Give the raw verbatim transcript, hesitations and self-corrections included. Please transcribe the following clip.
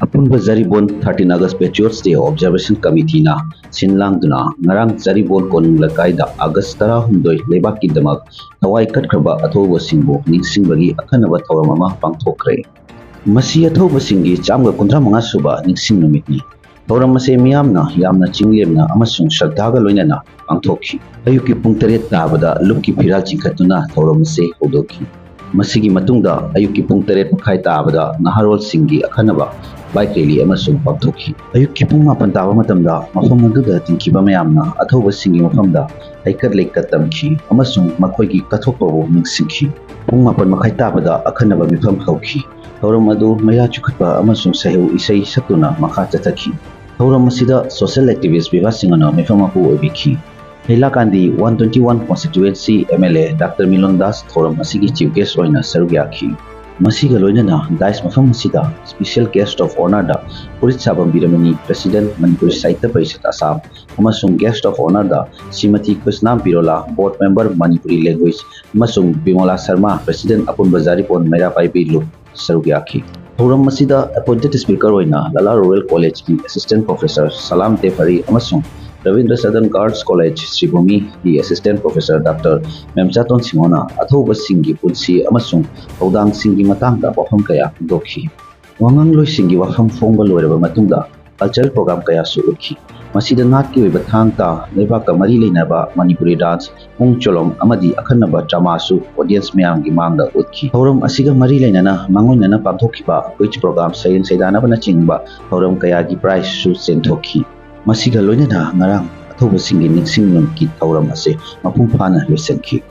ꯑꯄꯨꯟꯕ ꯖꯔꯤꯕꯣꯟ thirteen August Patriots Day Observation Committeeꯅ ꯁꯤꯟ ꯂꯥꯡꯗꯨꯅ ꯉꯔꯥꯡ ꯖꯔꯤꯕꯣꯟ ꯀꯣꯅꯨꯡ ꯂꯩꯀꯥꯏꯗ August ꯇꯔꯥꯍꯨꯝꯗꯣꯏ ꯂꯩꯕꯥꯛꯀꯤꯗꯃꯛ ꯊꯋꯥꯏ ꯀꯠꯈ꯭ꯔꯕ ꯑꯊꯧꯕꯁꯤꯡꯕꯨ ꯅꯤꯡꯁꯤꯡꯕꯒꯤ ꯑꯈꯟꯅꯕ ꯊꯧꯔꯝ ꯑꯃ ꯄꯥꯡꯊꯣꯛꯈ꯭ꯔꯦ꯫ ꯃꯁꯤ ꯑꯊꯧꯕꯁꯤꯡꯒꯤ ꯆꯥꯝꯃꯒ ꯀꯨꯟꯊ꯭ꯔꯥ ꯃꯉꯥ ꯁꯨꯕ ꯅꯤꯡꯁꯤꯡ ꯅꯨꯃꯤꯠꯅꯤ꯫ ꯊꯧꯔꯝ ꯑꯁꯤ ꯃꯤꯌꯥꯝꯅ ꯌꯥꯝꯅ ꯆꯤꯡꯂꯦꯝꯅ ꯑꯃꯁꯨꯡ ꯁ꯭ꯔꯗꯥꯒ ꯂꯣꯏꯅꯅ ꯄꯥꯡꯊꯣꯛꯈꯤ꯫ ꯑꯌꯨꯛꯀꯤ ꯄꯨꯡ ꯇꯔꯦꯠ ꯇꯥꯕꯗ ꯂꯨꯞꯀꯤ ꯐꯤꯔꯥꯜ ꯆꯤꯡꯈꯠꯇꯨꯅ ꯊꯧꯔꯝ ꯑꯁꯤ ꯍꯧꯗꯣꯛꯈꯤ꯫ ꯃꯁꯤꯒꯤ ꯃꯇꯨꯡꯗ ꯑꯌꯨꯛꯀꯤ ꯄꯨꯡ ꯇꯔꯦꯠ ꯃꯈꯥꯏ ꯇꯥꯕꯗ ꯅꯍꯥꯔꯣꯜꯁꯤꯡꯒꯤ ꯑꯈꯟꯅꯕ bike rally ꯑꯃꯁꯨ ꯄꯥꯡꯊꯣꯛꯈꯤ꯫ ꯑꯌꯨꯛꯀꯤ ꯄꯨꯡ ꯃꯥꯄꯟ ꯇꯥꯕ ꯃꯇꯝꯗ ꯃꯐꯝ ꯑꯗꯨꯗ ꯇꯤꯟꯈꯤꯕ ꯃꯌꯥꯝꯅ ꯑꯊꯧꯕꯁꯤꯡꯒꯤ ꯃꯐꯝꯗ ꯍꯩꯀꯠ ꯂꯩꯀꯠ ꯇꯝꯈꯤ ꯑꯃꯁꯨꯡ ꯃꯈꯣꯏꯒꯤ ꯀꯠꯊꯣꯛꯄꯕꯨ ꯅꯤꯡꯁꯤꯡꯈꯤ꯫ ꯄꯨꯡ ꯃꯥꯄꯟ ꯃꯈꯥꯏ ꯇꯥꯕꯗ ꯑꯈꯟꯅꯕ ꯃꯤꯐꯝ ꯍꯧꯈꯤ꯫ ꯊꯧꯔꯝ ꯑꯗꯨ ꯃꯩꯔꯥ ꯆꯤꯈꯠꯄ ꯑꯃꯁꯨꯡ ꯁꯩꯍꯧ ꯏꯁꯩ ꯁꯛꯇꯨꯅ ꯃꯈꯥ ꯆꯠꯊꯈꯤ꯫ ꯊꯧꯔꯝ ꯑꯁꯤꯗ social activist ꯕꯤꯀꯥꯁ ꯁꯤꯡꯍꯅ ꯃꯤꯐꯝ ꯃꯄꯨ ꯑꯣꯏꯕꯤꯈꯤ꯫ ꯍꯩꯂꯥꯀꯥꯟꯗꯤ one twenty one constituency MLA Doctor ꯃꯤꯂꯣꯟ Das ꯊꯧꯔꯝ ꯑꯁꯤꯒꯤ chief guest ꯑꯣꯏꯅ ꯁꯔꯨꯛ ꯌꯥꯈꯤ꯫ ꯃꯁꯤꯒ ꯂꯣꯏꯅꯅ dais ꯃꯐꯝ ꯑꯁꯤꯗ special guest of honourꯗ ꯐꯨꯔꯤꯠ ꯁꯥꯐꯝ ꯕꯤꯔꯃꯅꯤ, President Manipuri Sahitya Parishad Assam, ꯑꯃꯁꯨꯡ guest of honourꯗ Shrimati ꯀ꯭ꯔꯤꯁꯅꯥꯝ ꯄꯤꯔꯣꯂꯥ, Board Member Manipuri Language, ꯑꯃꯁꯨꯡ ꯕꯤꯃꯣꯂꯥ ꯁꯔꯃꯥ, President ꯑꯄꯨꯟꯕ ꯖꯥꯔꯤꯄꯣꯟ ꯃꯩꯔꯥ ꯄꯥꯏꯕꯤ ꯂꯨꯞ, ꯁꯔꯨꯛ ꯌꯥꯈꯤ꯫ ꯊꯧꯔꯝ ꯑꯁꯤꯗ appointed speaker ꯑꯣꯏꯅ ꯂꯥꯂꯥ Rural Collegeꯀꯤ assistant professor ꯁꯂꯥꯝ ꯗꯦꯕ ꯍꯔꯤ ꯑꯃꯁꯨꯡ Rabindra ꯁꯗꯟ Girls College ꯁ꯭ꯔꯤꯚꯨꯃꯤꯒꯤ assistant professor Doctor ꯃꯦꯝꯆꯥꯇꯣꯟ ꯁꯤꯡꯍꯣꯅ ꯑꯊꯧꯕꯁꯤꯡꯒꯤ ꯄꯨꯟꯁꯤ ꯑꯃꯁꯨꯡ ꯊꯧꯗꯥꯡꯁꯤꯡꯒꯤ ꯃꯇꯥꯡꯗ ꯋꯥꯐꯝ ꯀꯌꯥ ꯐꯣꯡꯗꯣꯛꯈꯤ꯫ ꯋꯥꯉꯥꯡꯂꯣꯏꯁꯤꯡꯒꯤ ꯋꯥꯐꯝ ꯐꯣꯡꯕ ꯂꯣꯏꯔꯕ ꯃꯇꯨꯡꯗ cultural program ꯀꯌꯥꯁꯨ ꯎꯠꯈꯤ꯫ ꯃꯁꯤꯗ ꯅꯥꯠꯀꯤ ꯑꯣꯏꯕ ꯊꯥꯡ ꯇꯥ, ꯂꯩꯕꯥꯛꯀ ꯃꯔꯤ ꯂꯩꯅꯕ ꯃꯅꯤꯄꯨꯔꯤ dance, ꯄꯨꯡ ꯆꯣꯂꯣꯝ ꯑꯃꯗꯤ ꯑꯈꯟꯅꯕ dramaꯁꯨ audience ꯃꯌꯥꯝꯒꯤ ꯃꯥꯡꯗ ꯎꯠꯈꯤ꯫ ꯊꯧꯔꯝ ꯑꯁꯤꯒ ꯃꯔꯤ ꯂꯩꯅꯅ ꯃꯥꯡꯑꯣꯏꯅꯅ ꯄꯥꯡꯊꯣꯛꯈꯤꯕ quiz program, ꯁꯩꯔꯦꯡ ꯁꯩꯗꯥꯅꯕꯅꯆꯤꯡꯕ ꯊꯧꯔꯝ ꯀꯌꯥꯒꯤ prizeꯁꯨ ꯆꯦꯟꯊꯣꯛꯈꯤ꯫ ꯃꯁꯤꯒ ꯂꯣꯏꯅꯅ ꯉꯔꯥꯡ ꯑꯊꯧꯕꯁꯤꯡꯒꯤ ꯅꯤꯡꯁꯤꯡ ꯅꯨꯃꯤꯠꯀꯤ ꯊꯧꯔꯝ ꯑꯁꯤ ꯃꯄꯨꯡ ꯐꯥꯅ ꯂꯣꯏꯁꯤꯟꯈꯤ꯫